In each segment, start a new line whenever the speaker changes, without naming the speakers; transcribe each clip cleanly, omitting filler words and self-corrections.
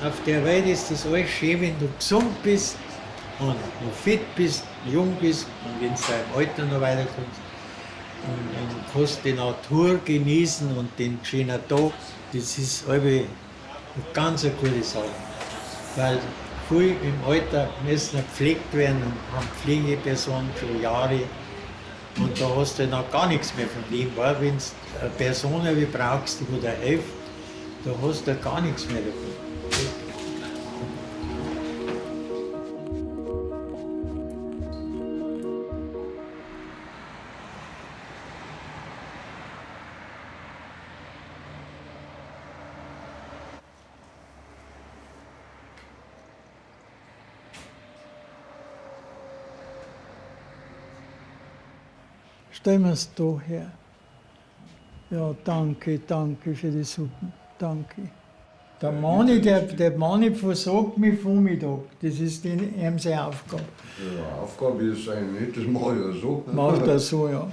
Auf der Welt ist das alles schön, wenn du gesund bist und noch fit bist, jung bist und wenn du im Alter noch weiterkommst und kannst die Natur genießen und den schönen Tag. Das ist eine ganz eine gute Sache. Weil viele im Alter müssen gepflegt werden und haben Pflegepersonen schon Jahre. Und da hast du noch gar nichts mehr vom Leben. Weil wenn du eine Person wie brauchst, die dir hilft, da hast du gar nichts mehr davon. Stellen wir es da her. Ja, danke, danke für die Suppen. Danke. Der Mani, der Mani versorgt mich Vormittag. Das ist ihm seine Aufgabe.
Ja, Aufgabe ist eigentlich nicht, das mache ich ja so.
Macht er so, ja.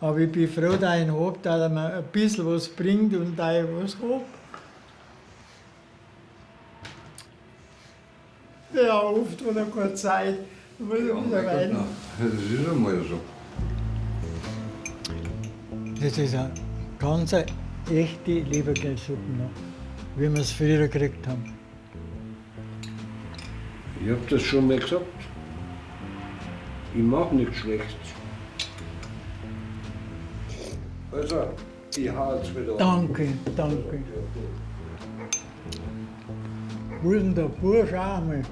Aber ich bin froh, dass ich ihn hab, dass er mir ein bisschen was bringt und dass ich was hab. Ja, oft hat er keine Zeit. Da muss ich
Ja,
wieder
mein Gott,
weinen.
nein. Das ist einmal so.
Das ist eine ganz echte Leberkäsesuppe noch, wie wir es früher gekriegt haben.
Ich hab das schon mal gesagt. Ich mach nichts Schlechtes. Also, ich hau jetzt wieder an.
Danke, danke. Wo ist denn der Bursch auch einmal?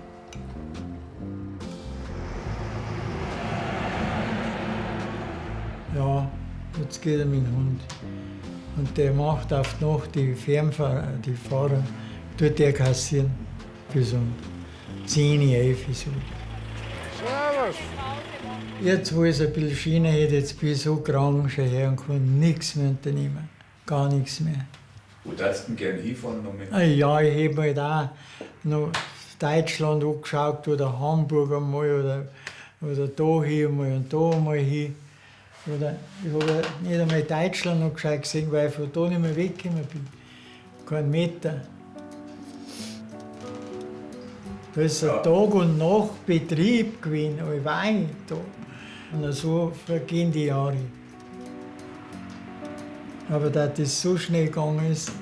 Ja, jetzt geht er mit dem Hund. Und der macht auf die Nacht die Fernfahrer, die Fahrer, tut der kassieren. Bis um 10, 11 Uhr so.
Servus!
Jetzt, wo es ein bisschen schöner ist, jetzt bin ich so krank schon her und kann nichts mehr unternehmen. Gar nichts mehr.
Wo darfst du denn gern hinfahren noch mit?
Ah ja, ich hab mir halt auch noch Deutschland angeschaut oder Hamburg einmal oder da hin einmal und da einmal hin. Oder ich hab ja nicht einmal Deutschland noch gescheit gesehen, weil ich von da nicht mehr weggekommen bin. Kein Meter. Da ist ein Tag und Nacht Betrieb gewesen, allweil da. Und so vergehen die Jahre. Aber dass das so schnell gegangen ist,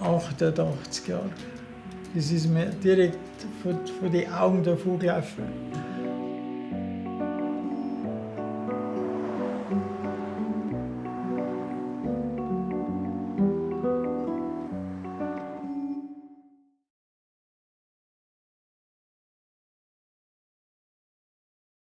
88 Jahre, das ist mir direkt vor die Augen davon gelaufen.